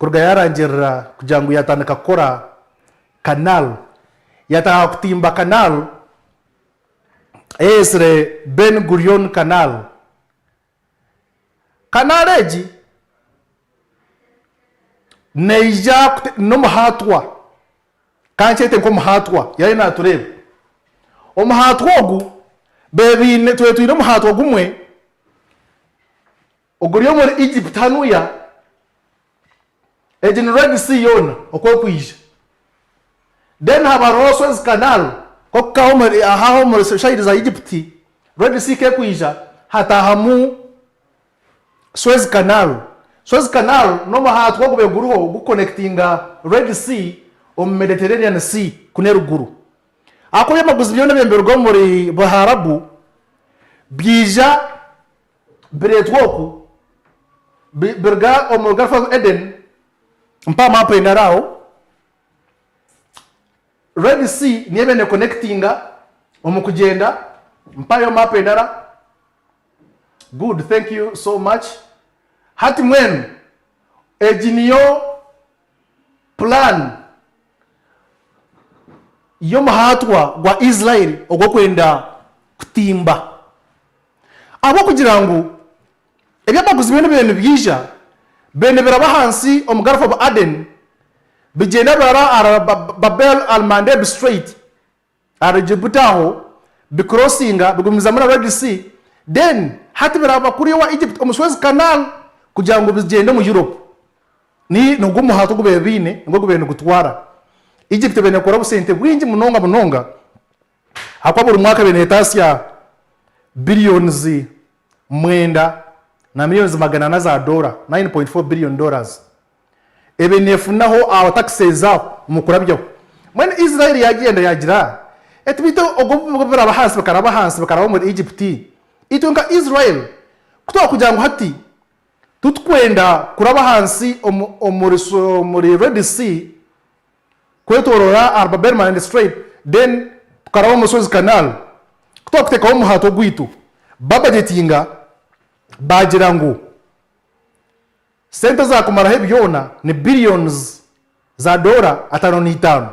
kuruga yarangirira kugira ngu yatandika kukora canal, yatandika kutimba canal eyeyetsire Ben Gurion Canal. Canal egi neija n'omuhaatwa, ka nkyete nk'omuhaatwa yaaba naatureeba. Omuhaatwa ogu bebaine, twaba twine omuhaatwa gumwe Oguri omuri Egypt hanuya, egi ni Red Sea yoona oku erikwija. Then haba hariho Suez Canal nk'oku kaha aha omuri side za Egypt, Red Sea ku erikwija hataahamu Suez Canal. Suez Canal n'omuhaatwa ogubaire guriho gukuconnectinga Red Sea omu Mediterranean Sea kunu eruguru. Ahakuba ebyamaguzi byona ebibaire nibiruga omuri Buharabu byaija Bireetwa oku, biruga omu Gulf of Eden, mpa maapu endara aho, Red Sea niyo ebaire nekonectinga omu kugyenda, mpayo maapu endara, good thank you so much, hati mbwenu egi niyo plan y'omuhaatwa gwa Israel ogw'okwenda kutimba. Ahabw'okugira ngu eby'amaguzi byona ebibaire nibiija bibaire nibiraba ahansi omu Gulf of Aden, bigyenda biraba ahari Bab el-Mandeb Strait ahari Djibouti aho, bicrossinga bigumizamu na Red Sea, then hati biraba kuriya owa Egypt omu Suez Canal kugira ngu bigyende omu Europe. Ni nigwo omuhanda ogu babaire baine, nigwo gubaire nigutwara. Egypt ebaire nekora obusente bwingi munonga munonga. Ahakuba buri mwaka ebaire neetaasya billions mwenda na millions 400 za doora, $9.4 billion. Ebaire neefunaho aho taxes aho omu kurabyaho. Mbwenu Israel yaagyenda yaagira eti beitu obwo biraba ahansi bikaraba ahansi bikaraba omuri Egypt, itwe nka Israel ku twakugira ngu hati titukwenda kuraba ahansi omuri Red Sea, Kwetoroora ahari Bab el-Mandeb Strait then tukaraba omu Suez Canal kutwakuteekaho omuhaato gwaitu babajetinga baagira ngu sente ezakumaraho ebi byona ni billions za doora 55.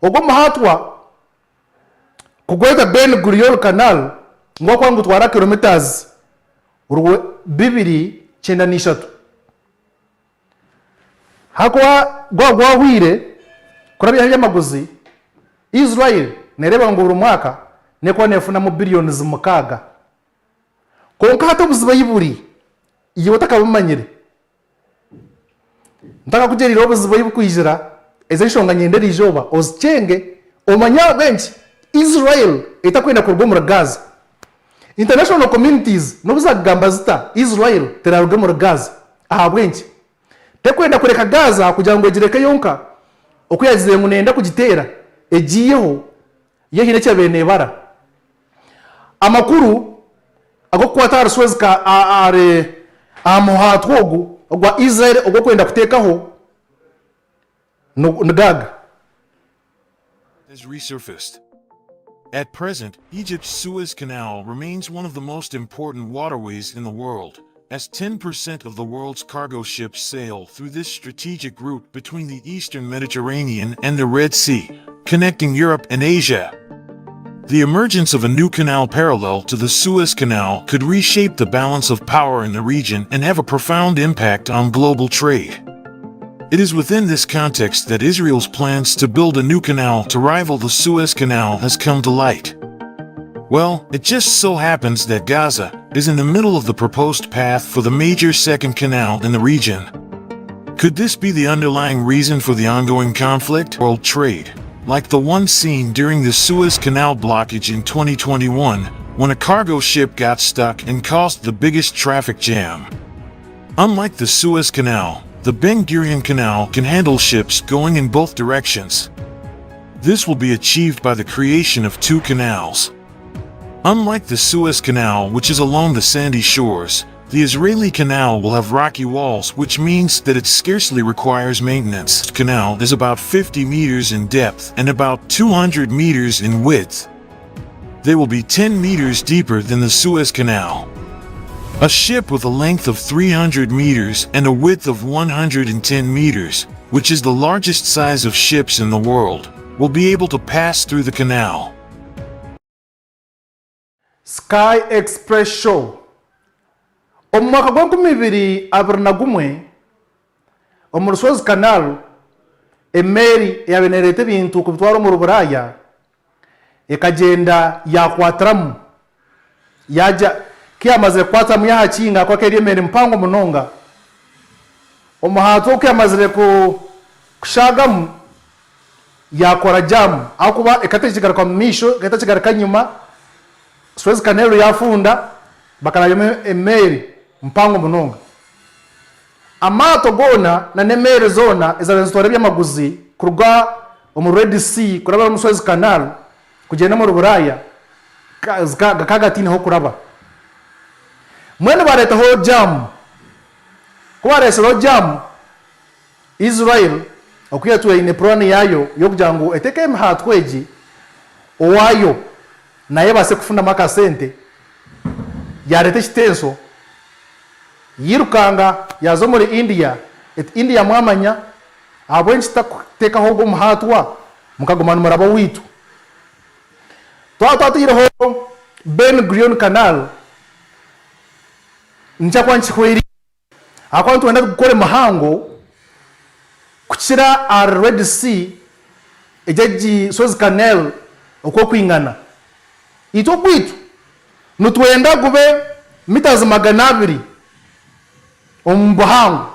Ogwo omuhaatwa kugweta Ben Gurion Canal ngu ahakuba nigutwara kilometres 293. Ahakuba gwaba gwahweire kurabyaho eby'amaguzi, Israel nereeba ngu buri mwaka nekuba nefunamu billions mukaaga. Kwonka hati obuzibu ahi buri, iwe otakabumanyire, ntakakugyereire obuzibu ahi bukwijira, ezi enshonga nyenda eriizooba ozikyenge omanye ahabw'enki Israel etakwenda kuruga omuri Gaza. International communities n'obu zakugamba zita, Israel teraruga omuri Gaza. Ahabw'enki? Tekwenda kureka Gaza kugira ngu egireke yonka, oku yagizire ngu neyenda kugiteera egiiyeho, yo haine eki yabaire nebara. Amakuru ag'okukwata ahari Suez ahari aha muhaatwa ogu ogwa Israel ogw'okwenda kuteekaho ni gaaga. Has resurfaced. At present, Egypt's Suez Canal remains one of the most important waterways in the world, as 10% of the world's cargo ships sail through this strategic route between the Eastern Mediterranean and the Red Sea, connecting Europe and Asia. The emergence of a new canal parallel to the Suez Canal could reshape the balance of power in the region and have a profound impact on global trade. It is within this context that Israel's plans to build a new canal to rival the Suez Canal has come to light. Well, it just so happens that Gaza is in the middle of the proposed path for the major second canal in the region. Could this be the underlying reason for the ongoing conflict? World trade, like the one seen during the Suez Canal blockage in 2021, when a cargo ship got stuck and caused the biggest traffic jam. Unlike the Suez Canal, the Ben Gurion Canal can handle ships going in both directions. This will be achieved by the creation of two canals. Unlike the Suez Canal, which is along the sandy shores, the Israeli canal will have rocky walls, which means that it scarcely requires maintenance. The canal is about 50 meters in depth and about 200 meters in width. They will be 10 meters deeper than the Suez Canal. A ship with a length of 300 meters and a width of 110 meters, which is the largest size of ships in the world, will be able to pass through the canal. Sky Express Show Omu mwaka gw'enkumi ibiri 21, omuri Suez Canal, emeeri eyaabaire neereeta ebintu kubitwara omuri Buraaya ekagyenda yaakwatiramu yaagya. Ku yaamazire kukwatiramu yaahakinga ahabw'okuba ekaba eri emeeri mpango munonga. Omuhantu ogwo ku yaamazire kushaagamu, yaakora jaamu ahabw'okuba ekaba etakigaruka mu maisho, ekaba etakigaruka enyima. Suez Canal yaafunda, bakarabyamu emeeri mpango munonga. Amaato goona na n'emeeri zoona ezaabaire nizitwara eby'amaguzi kuruga omu Red Sea kurabira omu Suez Canal kugyenda omuri Buraaya gakaba gataine h'okuraba. Mbwenu baareetaho jaamu. Ku baareetsireho jaamu, Israel oku yatwire eine puraani yaayo y'okugira ngu eteeke emihaatwa egi owaayo nayo ebaase kufunamu akasente, yaareeta ekitenso, yairukanga yaaza omuri India eti India mwamanya ahabw'enki tutakuteekaho ogwo omuhaatwa mukaguma nimuraba owaitu? Twaba twataireho Ben Gurion Canal nikyo kuba nikihwera. Ahakuba nitwenda kugukora muhango kukira ahari Red Sea, egyo egi Suez Canal oku ekwingana. Itwe ogwaitu nitwenda gube mitazi 200 omu buhango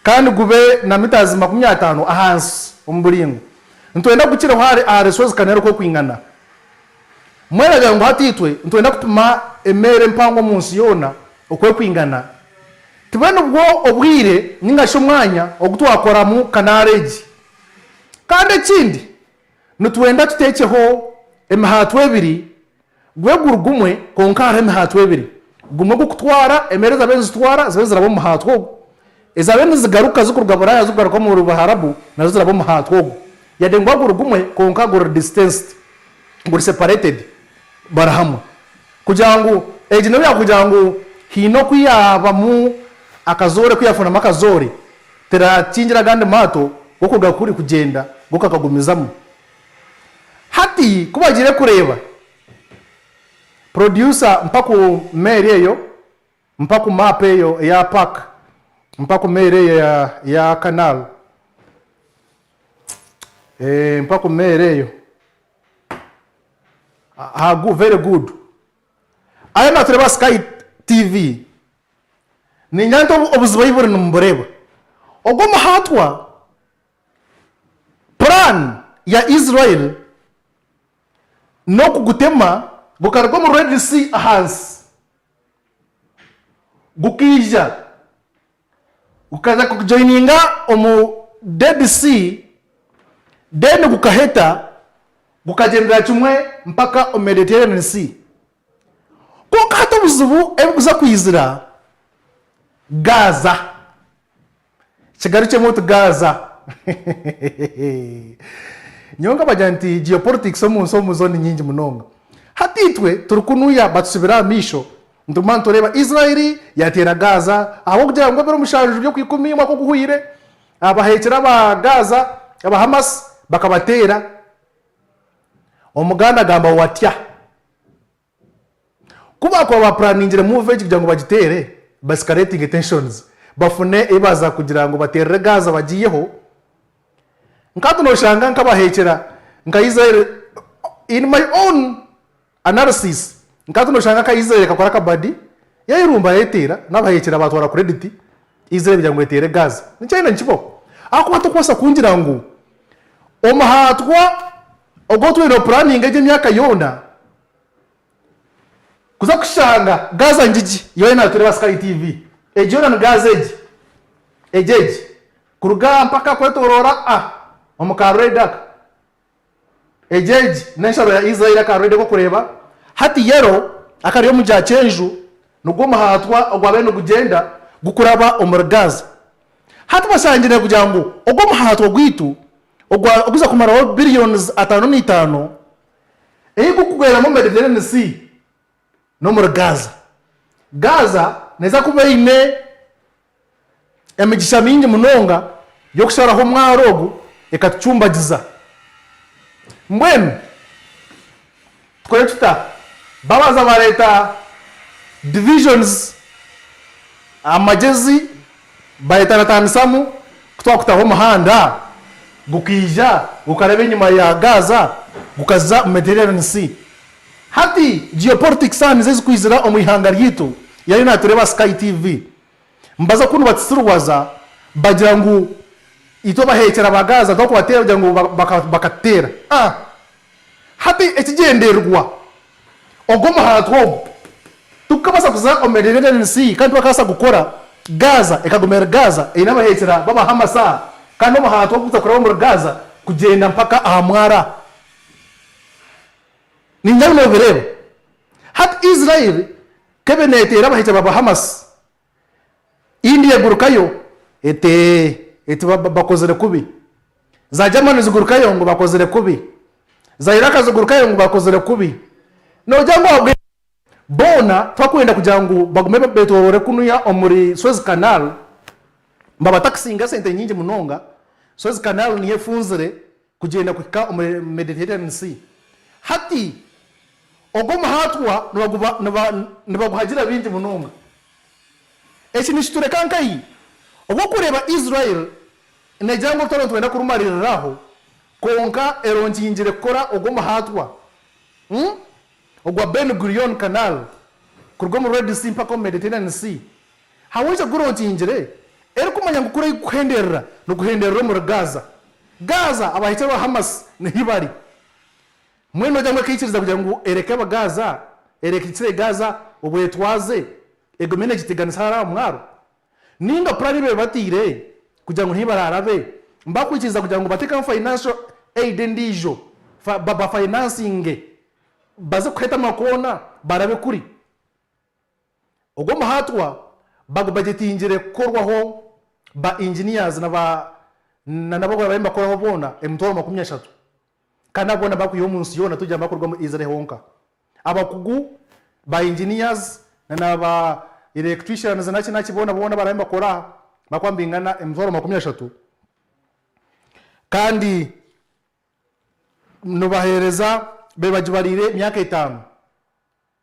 kandi gube na mitazi 50 ahansi omu buraingwa. Nitwenda gukireho ahari Suez Canal oku ekwingana. Mweragira ngu hati itwe nitwenda kupima emeeri empango omu nsi yoona oku erikwingana. Tibwe nibwo obwire ninga shi omwanya ogu twakoramu kanaara egi. Kandi ekindi, nitwenda tuteekyeho emihaatwa ebiri, gube guri gumwe kwonka hariho emihaatwa ebiri. Gumwe gukutwara, emeeri ezaabaire nizitwara zibe niziraba omu muhaatwa ogu, ezaabaire nizigaruka zirikuruga Buraaya zirikugaruka omuri Buharabu nazo ziraba omu muhaatwa ogu. Yade ngu guri gumwe kwonka guri distanced. Guri separated bari hamwe kugira ngu egi nobu yakugira ngu haine oku yabamu akazoore ku yafunamu akazoore terakingira agandi maato gokuruga kuri kugyenda go kakagumizamu. Hati kubagiire kureeba producer mpa ku meeri eyo mpa ku map eyo eya park mpa ku meeri eyo eya canal. Eeh mpa ku meeri eyo. Aha gu very good. Ayo natureba Sky TV. Niinyanya nti obuzibu ahi buri nimubureeba. Ogwo omuhaatwa plan ya Israel n'okugutema gukaruga omu Red Sea ahansi gukaija Gukaza kujoininga omu Dead Sea then gukaheta gukagyendera kimwe mpaka omu Mediterranean Sea. Kwonka hati obuzibu ebikuza kwizira Gaza. Kigarukyemu oti Gaza. Nyowe nkabagira nti geopolitics omu nsi omu zo ni nyingi munonga. Hati itwe turi kunuya batusibire aha maisho Nituguma nitureeba Israeli yateera Gaaza ahabw'okugira ngu ebiro mushanju by'okwikumi omwaka oguhweire, abahekyera aba Gaaza aba Hamas bakabateera. Omuganda agamba watya? Ku baakuba bapuraningire move egi kugira ngu bagiteere, baescalatinge tensions, bafune ei baaza kugira ngu bateerere Gaaza bagiiyeho, nkahati noshanga nk'abahekyera nka Israel, in my own Analysis, Nka noshanga nka Israel ekakora akabadi yayerumba yayeteera nabahekyera batwara credit Israel kugira ngu eteere Gaza. Nikyayenda nikibaho. Ahakuba tokubaasa kungira ngu omuhaatwa ogu otwire nopuraninga egi emyaka yoona kuza kushanga Gaza ngigi yoona natureeba Sky TV egi yoona ni Gaza egi egi egi kuruga aha mpaka kwetoroora aha omu ka red aka. Egi egi n'ensharo ya Israeli aka red ak'okureeba. Hati yellow akari omu gya kyenju nigwo muhaatwa ogwabaire nigugyenda gukuraba omuri Gaza. Hati bashangire kugira ngu ogwo muhaatwa gwaitu ogwa oguza kumaraho billions 55 ei gukugweramu Mediterranean Sea n'omuri Gaza. Gaza neeza kuba eine emigisha mingi munonga y'okusharaho omwaro ogu ekatucumbagiza. Mbwenu tukore tuta? Babanza bareeta divisions, amagyezi bayetanatanisamu ku twakutaho omuhanda gukaija gukaraba enyima ya Gaza gukaza omu Mediterranean Sea. Hati geopolitics aha nizo ezirikwizira omu ihanga ryaitu, yaayo naatureeba Sky TV. Nibaza kunu batusiriwaza bagira ngu itwe abaheekyera ba Gaza twakubateera bagira ngu bakatuteera. Ah! Hati ekigyendererwa ogu omuhantu ogu tikukabaasa kuza omu Mediterranean Sea kandi tibakabaasa kukora Gaza ekaguma eri Gaza eine abaheekyera b'aba Hamas aha kandi omuhantu ogu kuraba omuri Gaza kugyenda mpaka aha mwara. Ningira ngu nobireeba. Hati Israel kebe neteera abahekyerwa ba Hamas, India egurukayo eti eti bakozire kubi. Za Germany zigurukayo ngu bakozire kubi. Za Iraq zigurukayo ngu bakozire kubi. Nogira ngu ahabwe boona tibakwenda kugira ngu bagume betoroore kunuya omuri Suez Canal, nibabatakisinga esente nyingi munonga. Suez Canal niyo efunzire kugyenda kuhika omuri Mediterranean Sea. Hati ogwo omuhaatwa nibaguhagira baingi munonga. Eki nikitureka nkahi? Obw'okureeba Israel neegira ngu orutaro nitwenda kurumariirira aho, kwonka erongingire kukora ogwo omuhaatwa ogwa Ben Gurion Canal kuruga omu Red Sea mpaka omu Mediterranean Sea. Habw'ekyo guronkingire, erikumanya ngu kuri erikuhenderera niguhenderera omuri Gaza. Gaza, abahikye ba Hamas nihi bari. Mbwenu nogira ngu ekaikiriza kugira ngu ereke aba Gaza, erekye Gaza obwetwaze, egume negiteganisa hariya aha mwaro? Ninga purani ei babaire bataire kugira ngu nihi bararabe, bakwikiriza kugira ngu batekemu financial aid endiijo, babafinansinge, baze kuheta amakoona barabe kuri? Ogwo omuhaatwa bagubajetingire kukorwaho ba engineers na ba na nabo abu barabe nibakoraho boona emitwaro 30. Kandi abo boona bakwiha omu nsi yoona togira ngu bakuruga omu Israel honka. Abakugu ba engineers na na ba electricians naki naki boona boona abarabe nibakora aha bakuba nibingana emitwaro 30. Kandi nibahereza bebagibariire emyaka etaano.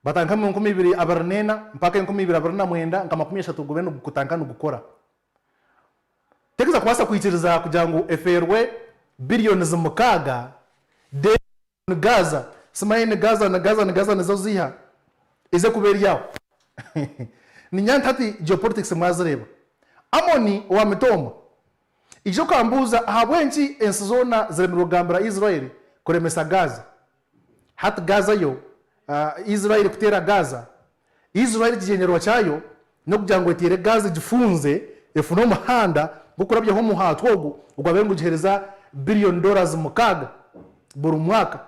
Batandika omu 2024 mpaka 2029 nka 30 gube nigutandika nigukora. Tekereza kubaasa kwikiriza kugira ngu efeerwe billions mukaaga then ni Gaza, simanyi ni Gaza ni Gaza ni Gaza nizo ziiha eze kuba eri aho. Niinyanya nti hati geopolitics mwazireeba. Amoni owa Mitooma, ija okambuuza ahabw'enki ensi zoona ziremirwe kugambira Israel kuremesa Gaza. Hati Gaza yo, Israel kuteera Gaza, Israel ekigyendererwa kyayo n'okugira ngu eteere Gaza egifunze efune omuhanda gw'okurabyaho omuhaatwa ogu ogwabaire nigugiheereza billion dollars mukaaga buri mwaka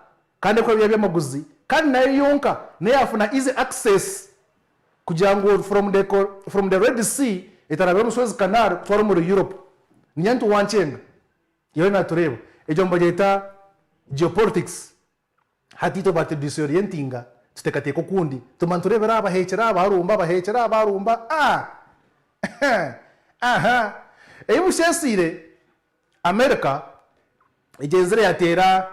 kandi erikuba eri eby'amaguzi kandi nayo yonka niyo yaafuna easy access kugira ngu from the from the Red Sea etarabire omu Suez Canal kutwara omuri Europe. Niinyenda nti wankyenga. Yoona natureeba. Egyo nibagyeta geopolitics. Hati itwe batudisorientinga tuteekateeka okundi. Tuguma nitureebera aha baheekyere aha barumba, baheekyere aha barumba. Ah! Aha! Ei busheesiire, America egyenzire yateera.